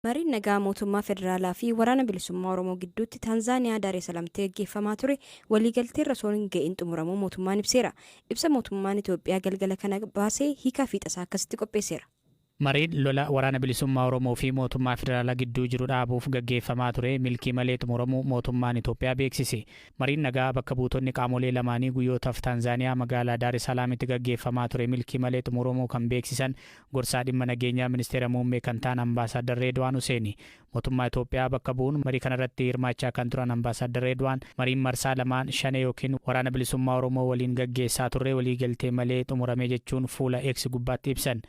Mariin nagaa mootummaa federaalaa fi Waraana Bilisummaa Oromoo gidduutti Taanzaaniyaa Daareesalaamtti gaggeeffamaa ture waliigalteerra osoo hin ga'iin xumuramuu mootummaan ibseera. Ibsa mootummaan Itoophiyaa galgala kana baase hiikaa fiixasaa akkasitti qopheesseera. Mariin lola Waraana Bilisummaa Oromoo fi mootummaa federaalaa gidduu jiru dhaabuuf gaggeeffamaa ture milkii malee xumuramuu mootummaan Itoophiyaa beeksise. Mariin nagaa bakka buutonni qaamolee lamaanii guyyootaaf Taanzaaniyaa magaalaa Daar es Salaamitti gaggeeffamaa ture milkii malee xumuramuu kan beeksisan gorsaa dhimma nageenyaa ministeera muummee kan ta'an Ambaasaaddar Reedwaan Huseeni. Mootummaa Itoophiyaa bakka bu'uun marii kanarratti hirmaachaa kan turan Ambaasaaddar Reedwaan, mariin marsaa lamaan Shanee yookiin Waraana Bilisummaa Oromoo waliin gaggeessaa turre waliigaltee malee xumurame jechuun fuula X gubbaatti ibsan.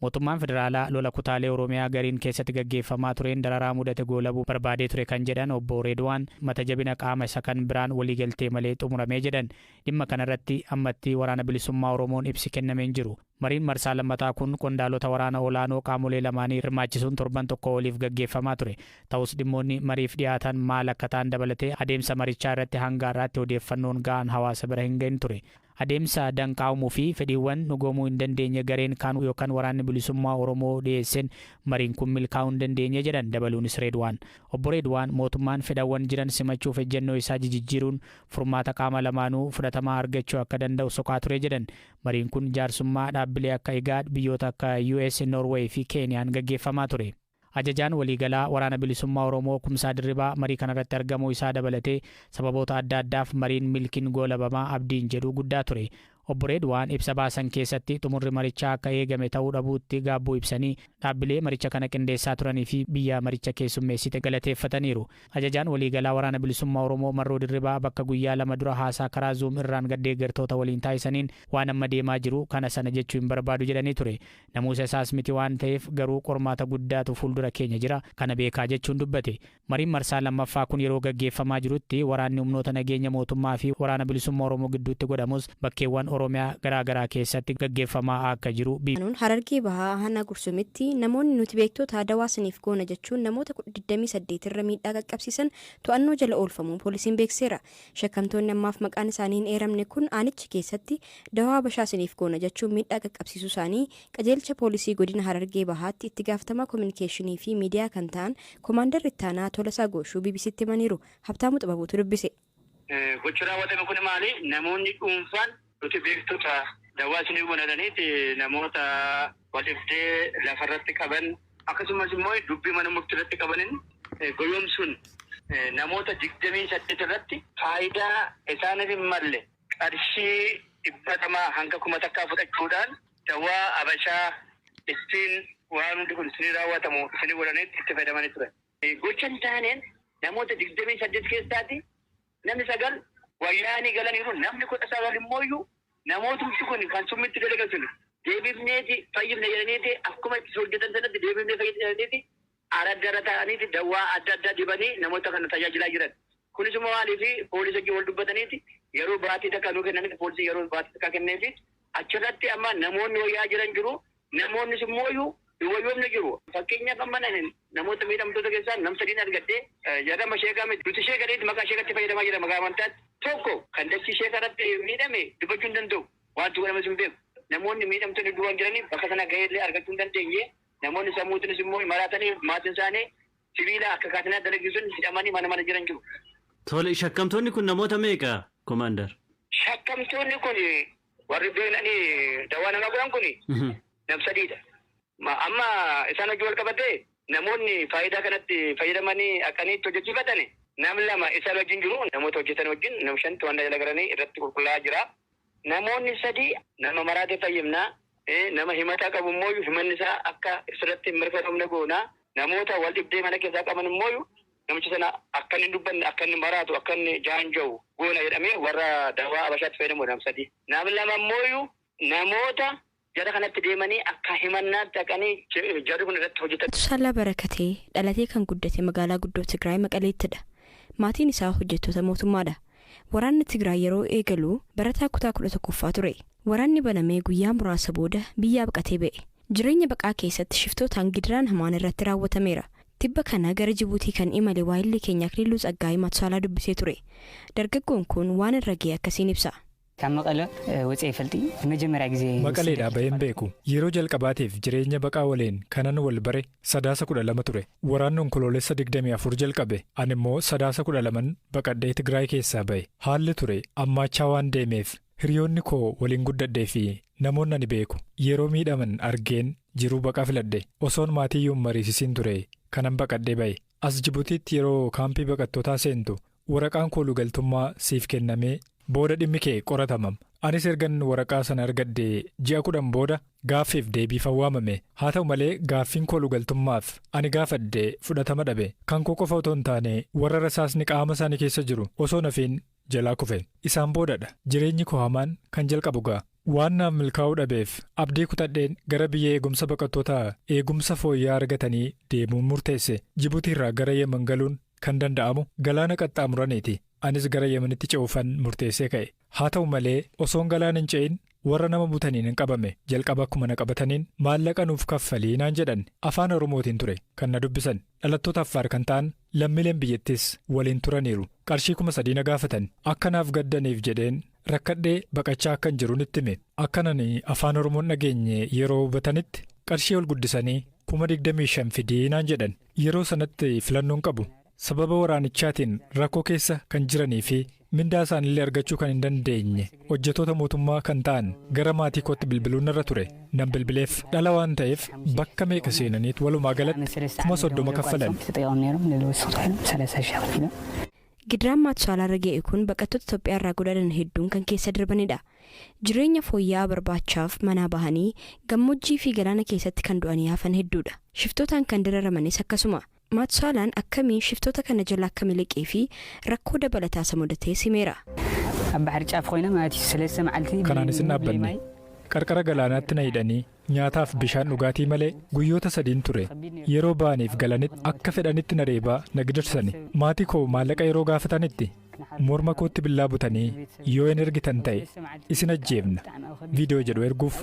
Mootummaan federaalaa lola kutaalee Oromiyaa gariin keessatti gaggeeffamaa tureen dararaa mudate goolabuu barbaadee ture kan jedhan Obbo Reedwaan, mata jabina qaama isa kan biraan waliigaltee malee xumurame jedhan. Dhimma kanarratti ammatti Waraana Bilisummaa Oromoon ibsi kenname hin jiru. Mariin marsaa lammataa kun qondaalota waraana olaanoo qaamolee lamaanii hirmaachisuun torban tokkoo oliif gaggeeffamaa ture. Ta'us dhimmoonni mariif dhiyaatan maal akka ta'an dabalatee adeemsa marichaa irratti hanga har'aatti odeeffannoon ga'aan hawaasa bira hin ga'in ture. Adeemsa danqaa uumuu fi fedhiiwwan dhugoomuu hin dandeenye gareen kaan yookan Waraanni Bilisummaa Oromoo dhiyeesseen mariin kun milkaa'uu hin dandeenye jedhan dabaluunis Reedwaan. Obbo Reedwaan mootummaan fedhawwan jiran simachuuf ejjennoo isaa jijijjiiruun furmaata qaama lamaanuu fudhatamaa argachuu akka danda'u soqaa ture jedhan. Mariin kun jaarsummaa dhaabbilee akka IGAD, biyyoota akka US, Norway fi Keeniyaan gaggeeffamaa ture. Ajajaan Waliigalaa Waraana Bilisummaa Oromoo Kumsaa Dirribaa marii kanarratti argamuu isaa dabalatee sababoota adda addaaf mariin milkiin goolabama abdiin jedhu guddaa ture. Obbo Reedwaan ibsa baasan keessatti xumurri marichaa akka eegame ta'uu dhabuutti gaabbuu ibsanii, dhaabbilee maricha kana qindeessaa turanii fi biyya maricha keessummeessite galateeffataniiru. Ajajaan Waliigalaa Waraana Bilisummaa Oromoo Marroo Dirribaa bakka guyyaa lama dura haasaa karaa Zoom irraan deeggartoota waliin taasisaniin waan amma deemaa jiru kana sana jechuu hin barbaadu jedhanii ture. Namuusa isaas miti waan ta'eef, garuu qormaata guddaatu fuuldura keenya jira, kana beekaa jechuun dubbate. Mariin marsaa lammaffaa kun yeroo gaggeeffamaa jirutti waraanni humnoota nageenya mootummaa fi Waraana Bilisummaa Oromoo gidduutti godhamus bakkeewwan Oromiyaa garaa garaa keessatti gaggeeffamaa akka jiru aanuun Harargee Bahaa Aanaa Gursumitti namoonni nuti beektoota dawaa siniif goona jechuun namoota 28 irra miidhaa qaqqabsiisan to'annoo jala oolfamuu poolisiin beeksiseera. Shakkamtoonni ammaaf maqaan isaanii hin eeramne kun aanicha keessatti dawaa Habashaa isiniif goona jechuun miidhaa qaqqabsiisuu isaanii Qajeelcha Poolisii Godina Harargee Bahaatti Itti Gaafatamaa Kominikeeshinii fi Miidiyaa kan ta'an Komaandar Ittaanaa Tolasaa Gooshuu BBCtti himaniiru. Habtaamuu Xibabuutu dubbise. Gochi raawwatame kun maali? Namoonni dhuunfaan nuti beektota dawaa isinii goona jedhaniiti namoota waldhibdee lafarratti qaban akkasumas immoo dubbii mana murtii irratti qabaniin goyoomsuun namoota 28 irratti faayidaa isaaniif hin malle qarshii 200 hanga 1000 fudhachuudhaan dawaa Habashaa ittiin waan hundi kun isinii raawwatamu isinii godhaniitti itti fayyadamanii turan. Gocha hin taaneen namoota 28 keessaati namni 9 wayyaanii galaniiru, namni 19 immooyyuu namootumti kun kan summitti dalagan sun deebifneeti fayyifne jedhaniiti, akkuma itti hojjetan sanatti deebifnee fayyifne jedhaniiti aradda irra taa'aniiti dawaa adda addaa dibanii namoota kana tajaajilaa jiran. Kunis immoo maaliif poolisii wajjin wal dubbataniiti yeroo baatii takka nuu kennaniiti, poolisii yeroo baatii takka kenneefi achirratti amma namoonni wayyaa jiran jiru, namoonnis immooyyuu hin wayyoofne jiru. Fakkeenyaaf, amma namoota miidhamtoota keessaa nam sadiin argadhee jarrama sheekaa miti, nuti sheekaniiti maqaa sheekatti fayyadamaa jira maqaa amantaatti. Tokko kan dachii sheekaa irratti miidhame dubbachuu hin danda'u. Wanti godhames hin beeku. Namoonni miidhamtoonni du'an jiranii bakka sana gahee argachuu hin dandeenye. Namoonni sammuutinis immoo maraatanii maatiin isaanii sibiila akka kaatinaa dalagisuun hidhamanii mana mana jiran jiru. Tole, shakkamtoonni kun namoota meeqa, Commander? Shakkamtoonni kun warri beeknanii dawaa nama godhan kun nam sadiidha. Amma isaan hojii wal qabatee namoonni faayidaa kanatti fayyadamanii akkanitti hojjechiifatan nam lama isaan wajjin jiru, namoota hojjetan wajjin nam shan to'annaa jala galanii irratti qulqullaa'aa jira. Namoonni sadi nama maraatee fayyifnaa, nama himataa qabu immoo himanni isaa akka isirratti hin mirkanoofne goona, namoota wal dhibdee mana keessaa qaban immoo namicha sana akka inni hin dubbanne, akka inni maraatu, akka inni jaanja'u goona jedhamee warra dawaa Habashaatti fayyadamu nam sadi. Nam lama immoo namoota jara kanatti deemanii akka himannaatti haqanii jarri kun irratti hojjetan. Maatusaalaa Barakatee dhalatee kan guddate magaalaa guddoo Tigraay Maqaleettidha. Maatiin isaa hojjettoota mootummaadha. Waraanni Tigraay yeroo eegalu barataa kutaa 11ffaa ture. Waraanni banamee guyyaa muraasa booda biyyaa baqatee ba'e. Jireenya baqaa keessatti shiftootaan gidiraan hamaan irratti raawwatameera. Tibba kana gara Jibuutii kan imale waayilli keenya Akiliiluu Tsaggaayee Maatusaalaa dubbisee ture. Dargaggoon kun waan irra ga'e akkasiin ibsa. ካብ መቐለ ወፂአ ይፈልጥ ንመጀመርያ ግዜ። Maqaleedhaa baheen beeku. Yeroo jalqabaatiif jireenya baqaa waliin kanan wal bare Sadaasa 12 ture. Waraanni Onkoloolessa 24 jalqabe. Ani immoo Sadaasa 12 baqadhee Tigraay keessaa bahe. Haalli ture ammaachaa waan deemeef hiriyoonni koo waliin guddadhee fi namoonni ani beeku yeroo miidhaman argeen jiruu baqaa filadhe. Osoon maatiiyyuu mariisisiin ture kanan baqadhee bahe. As Jibutiitti yeroo kaampii baqattootaa seentu waraqaan kooluu galtummaa siif kennamee booda dhimmi kee qoratamam. Anis ergan waraqaa sana argadhe ji'a 10 booda gaaffiif deebiif waamame. Haa ta'u malee, gaaffiin kooluu galtummaaf ani gaafadhe fudhatama dhabe. Kan koo qofa otoo hin taane, warra rasaasni qaama isaanii keessa jiru osoo nafiin jalaa kufe. Isaan boodadha jireenyi koo hamaan kan jalqabu ga'a. Waan naaf milkaa'uu dhabeef abdii kutadheen gara biyya eegumsa baqattoota eegumsa fooyya'aa argatanii deemuun murteesse. Jibutiirraa gara Yemen galuun kan danda'amu galaana qaxxaamuraniiti. Anis gara Yemenitti ce'uufan murteessee ka'e. Haa ta'u malee, osoon galaana hin ce'in warra nama butaniin hin qabame. Jalqaba akkuma na qabataniin "Maallaqa nuuf kaffalii" naan jedhan. Afaan Oromootiin ture kan na dubbisan. Dhalattoota Affaar kan ta'an lammiileen biyyattis waliin turaniiru. Qarshii 3000 na gaafatan. Akka naaf gaddaniif jedheen rakkadhee baqachaa akkan jiru nitti hime. Akkanan afaan Oromoon dhageenye yeroo hubatanitti qarshii ol guddisanii 25,000 fidii naan jedhan. Yeroo sanatti filannoon qabu, sababa waraanichaatiin rakkoo keessa kan jiranii fi mindaa isaaniillee argachuu kan hin dandeenye hojjetoota mootummaa kan ta'an gara maatii kootti bilbiluun irra ture. Nan bilbileef. Dhala waan ta'eef bakka meeqa seenaniit walumaa galatti 30,000 kaffalan. ተጠቂቖም ነይሮም ንዝወስኽ 30,000 ከፊሎም። Gidiraan Maatusaalaa irra ga'e kun baqattoota Itoophiyaa irraa godaanan hedduun kan keessa darbanidha. Jireenya fooyya'aa barbaachaaf manaa bahanii gammoojjii fi galaana keessatti kan du'anii hafan hedduudha. Shiftootaan kan dararamanis akkasuma. Maatusaalaan akkamiin shiftoota kana jala akka miliqee fi rakkoo dabalataa isa mudatee himeera. ኣብ ባሕሪ ጫፍ ኮይነ ማለት እዩ 3 መዓልቲ። Kanaanis hin dhaabbanne. Qarqara galaanaatti na hidhanii nyaataaf bishaan dhugaatii malee guyyoota sadiin ture. Yeroo ba'aniif galanitti akka fedhanitti na reebaa na gidirsani. Maatii koo maallaqa yeroo gaafatanitti morma kootti billaa butanii "Yoo hin ergitan ta'e isin ajjeefna" viidiyoo jedhu erguuf.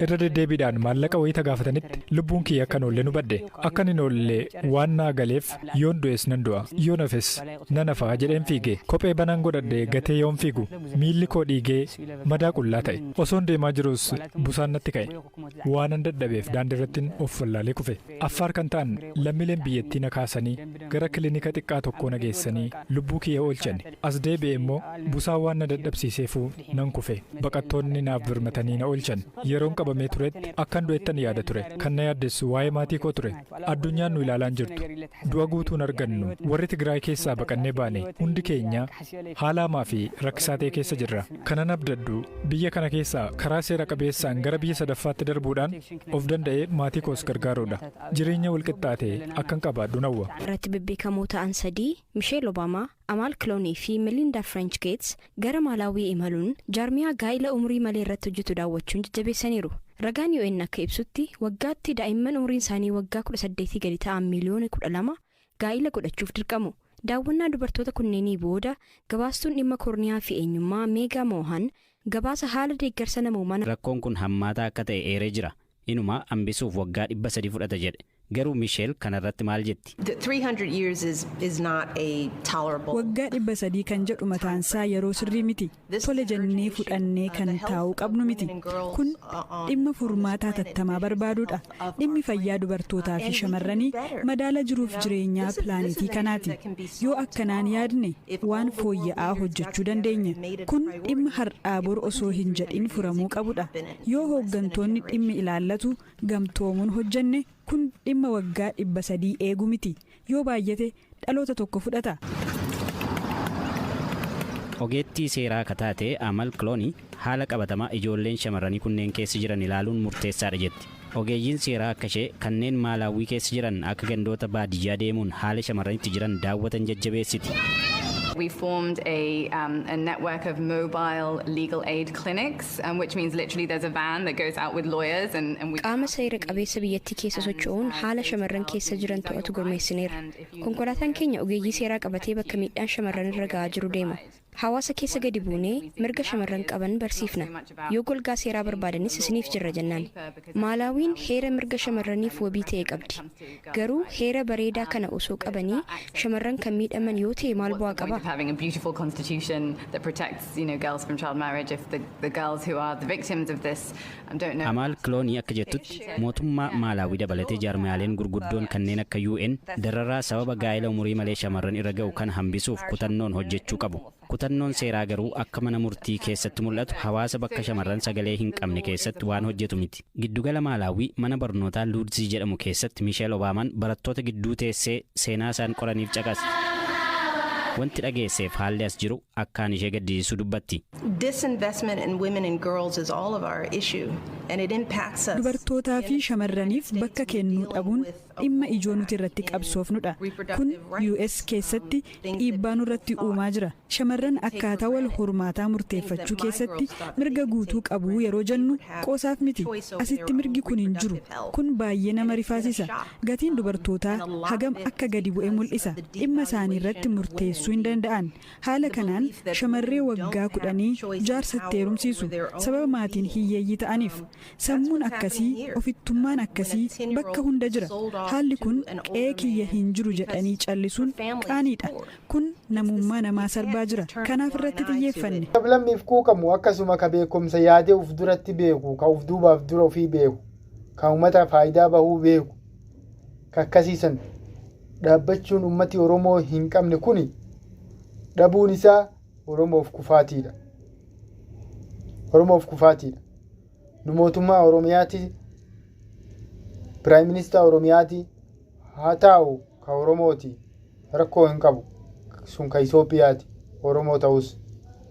Irra deddeebiidhaan maallaqa wayita gaafatanitti lubbuun kiyya akkan oolle nu badde. Akkan hin oolle waan naa galeef, yoon du'es nan du'a, yoon hafes nan hafaa jedheen fiige. Kophee banaan godhadhe gatee yoon fiigu miilli koo dhiigee madaa qullaa ta'e. Osoon deemaa jirus busaan natti ka'e. Waanan dadhabeef daandii irrattiin of wallaalee kufe. Affaar kan ta'an lammiileen biyyattii na kaasanii gara kilinika xiqqaa tokkoo na geessanii lubbuu kiyya oolchan. As deebi'e immoo busaan waan na dadhabsiiseefuu nan kufe. Baqattoonni naaf birmatanii na oolchan. Yeroon qabamee turetti akkan du'ettan yaada ture. Kan na yaaddessu waa'ee maatii koo ture. Addunyaan nu ilaalaan jirtu du'a guutuun argannu. Warri Tigraay keessaa baqannee baane hundi keenya haala hamaa fi rakkisaa ta'e keessa jirra. Kanan abdadhu biyya kana keessaa karaa seera qabeessaan gara biyya sadaffaatti darbuudhaan of danda'ee maatii koos gargaaruudha. Jireenya walqixxaate akkan qabaadhu nawwa. Irratti bebbeekamoo ta'an sadii, Misheel Obaamaa, Amaal Kiloonii fi Melinda French Gates, gara Maalaawii imaluun jaarmiyaa gaa'ila umurii malee irratti hojjetu daawwachuun jajjabeessaniiru. Ragaan UN akka ibsutti, waggaatti daa'imman umuriin isaanii waggaa 18 gadi ta'an miiliyoona 12 gaa'ila godhachuuf dirqamu. Daawwannaa dubartoota kunneenii booda gabaastuun dhimma koorniyaa fi eenyummaa Meegaa Moohan gabaasa haala deeggarsa namoomaa Rakkoon kun hammaataa akka ta'e eeree jira. Inuma hambisuuf waggaa 300 fudhata jedhe. Garuu Misheel kanarratti maal jetti? The 300 years is not a tolerable. Waggaa 300 kan jedhu mataansaa yeroo sirrii miti. Tole jennee fudhannee kan taa'uu qabnu miti. Kun dhimma furmaataa tattamaa barbaaduudha. Dhimmi fayyaa dubartootaa fi shamarranii madaala jiruuf jireenyaa pilaanetii kanaati. Yoo akkanaan yaadne waan fooyya'aa hojjechuu dandeenya. Kun dhimma har'aa bor osoo hin jedhin furamuu qabudha. Yoo hooggantoonni dhimmi ilaallatu gamtoomuun hojjenne, kun dhimma waggaa 300 eegu miti. Yoo baay'ate dhaloota tokko fudhata. Ogeettii seeraa akka taate Amal Kiloonii haala qabatamaa ijoolleen shamarranii kunneen keessa jiran ilaaluun murteessaadha jetti. Ogeeyyiin seeraa akka ishee kanneen Maalaawwii keessa jiran akka gandoota baadiyyaa deemuun haala shamarranitti jiran daawwatan jajjabeessiti. We formed a network of mobile legal aid clinics, which means literally there's a van that goes out with lawyers and we Qaama seera qabeessa biyyattii keessa socho'uun haala shamarran keessa jiran to'atu gurmeessineerra. Konkolaataan keenya ogeeyyii seeraa qabatee bakka miidhaan shamarran irra ga'aa jiru deema. Hawaasa keessa gadi buunee mirga shamarran qaban barsiifna. Yoo golgaa seeraa barbaadanis isiniif jirra jennaan. Maalaawiin heera mirga shamarraniif wabii ta'e qabdi. Garuu heera bareedaa kana osoo qabanii shamarran kan miidhaman yoo ta'e maal bu'aa qaba? Having a beautiful constitution that protects girls from child marriage if the girls who are the victims of this don't know. Amaal Kiloonii akka jettutti, mootummaa Maalaawii dabalatee jaarmiyaaleen gurguddoon kanneen akka UN dararaa sababa gaa'ela umurii malee shamarran irra ga'u kan hambisuuf kutannoon hojjechuu qabu. Kutannoon seeraa garuu akka mana murtii keessatti mul'atu hawaasa bakka shamarran sagalee hin qabne keessatti waan hojjetu miti. Giddugala Maalaawii mana barnootaa Luudzii jedhamu keessatti Misheel Obaamaan barattoota gidduu teessee seenaa isaan qoraniif caqasti. Wanti dhageesseef haalli as jiru akkaan ishee gaddisiisuu dubbatti. Disinvestment in women and girls is all of our issue, and it impacts us. Dubartootaa fi shamarraniif bakka kennuu dhabuun dhimma ijoo nuti irratti qabsoofnudha. Kun US keessatti dhiibbaa nurratti uumaa jira. Shamarran akkaataa wal hormaataa murteeffachuu keessatti mirga guutuu qabu yeroo jennu qoosaaf miti. Asitti mirgi kun hin jiru. Kun baay'ee nama rifaasisa. Gatiin dubartootaa hagam akka gadi bu'e mul'isa. Dhimma isaanii irratti murteessuu hin danda'an. Haala kanaan shamarree waggaa 10 jaarsatti heerumsiisu sababa maatiin hiyyeeyyii ta'aniif. Sammuun akkasii, ofittummaan akkasii bakka hunda jira. Haalli kun qe'ee kiyya hin jiru jedhanii callisuun qaaniidha. Kun namummaa namaa sarbaa jira. Kanaaf irratti xiyyeeffanne. Lammiif quuqamu, akkasuma ka beekumsa yaadee uf duratti beeku, ka uf duubaaf dura ofii beeku, ka uummata faayidaa bahuu beeku, ka akkasiisan dhaabbachuun ummati Oromoo hin qabne kuni dhabuun isaa Oromoof kufaatiidha. Oromoof kufaatiidha. Nu mootummaa Oromiyaati, Prime Minister Oromiyaati haa taa'u, ka Oromooti, rakkoo hin qabu. Sun ka Itoophiyaati, Oromoo ta'us.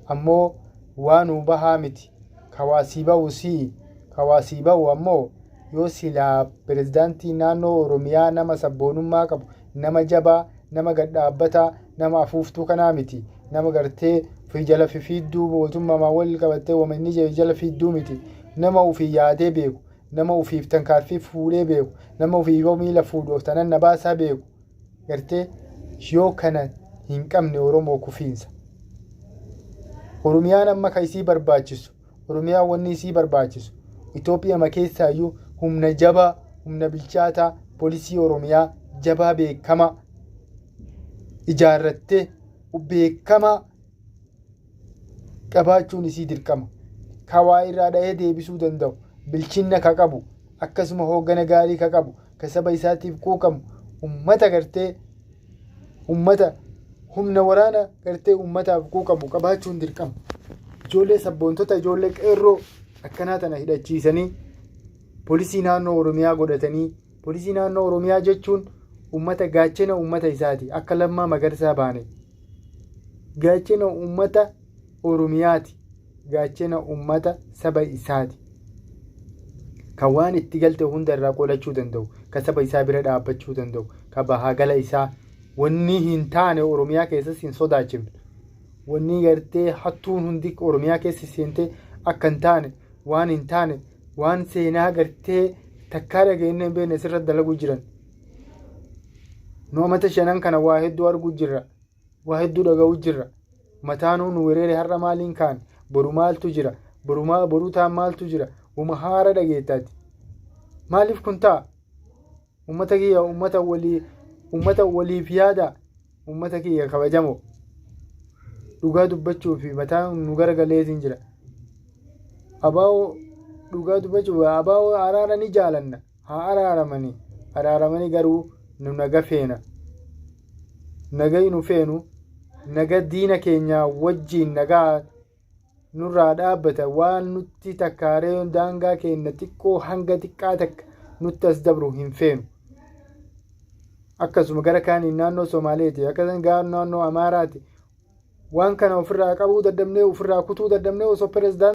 Ammoo waan nu bahaa miti. Ka waasii bahu sii, ka waasii bahu ammoo yoo silaa pirezidaantii naannoo Oromiyaa nama sabboonummaa qabu, nama jabaa, nama gadhaabbataa, nama afuuftuu kanaa miti. Nama gartee ofii jala fiidduu, mootummaa wal qabattee wama inni jala fiidduu miti. Nama ofii yaadee beeku, nama ofiif tankaaffii fuudhee beeku, nama ofii yoo miila fuudhuuf tanan na baasaa beeku. Gartee yoo kana hin qabne Oromoo kufiinsa. Oromiyaan amma ka isii barbaachisu, Oromiyaan wanni isii barbaachisu, Itoophiyaa ma keessaayyuu humna jabaa, humna bilchaataa, poolisii Oromiyaa jabaa beekamaa ijaarrattee beekamaa qabaachuun isii dirqama. Ka waa irraa dhahee deebisuu danda'u, bilchinna ka qabu, akkasuma hooggana gaarii ka qabu, ka saba isaatiif quuqamu, ummata gartee ummata humna waraana gartee ummataaf quuqamu qabaachuun dirqama. Ijoollee sabboontota, ijoollee qeerroo akkanaa tana hidhachiisanii poolisii naannoo Oromiyaa godhatanii. Poolisii naannoo Oromiyaa jechuun ummata gaachena ummata isaati. Akka Lammaa Magarsaa baane gaachena ummata Oromiyaati, gaachena ummata saba isaati. Kan waan itti galte hunda irraa qolachuu danda'u, ka saba isaa bira dhaabbachuu danda'u, ka bahaa gala isaa wanni hin taane Oromiyaa keessas hin sodaachifne. Wanni gartee hattuun hundi Oromiyaa keessa seentee akka hin taane, waan hin taane, waan seenaa gartee takkaa dhageenye hin beekne sirra dalaguu jiran. Nu amata 5n kana waa hedduu arguu jirra. Waa hedduu dhaga'uu jirra. Mataanuu nu wereere. Har'a maaliin kaan? Boru maaltu jira? Boru boruu taan maaltu jira? Uma haara dhageettaati. Maaliif kun ta'a? Uummata kiyya, uummata walii, uummata waliif yaada, uummata kiyya kabajamoo. Dhugaa dubbachuu fi mataan nu garagaleetiin jira. Abaa'oo, dhugaa dubbachuuf, abaa'oo araara ni jaalanna. Haa araaramanii. Araaramanii garuu nu naga feena. Nagai nu feenu naga diina keenya wajjiin nagaa nurraa dhaabbata. Waan nutti takkaaree daangaa keenya xiqqoo hanga xiqqaa takka nutti as dabru hin feenu. Akkasuma gara kaaniin naannoo Somaaleeti, akkasuma gara naannoo Amaaraati. Waan kana ofirraa qabuu dadhabnee, ofirraa kutuu dadhabnee osoo pirezidaantii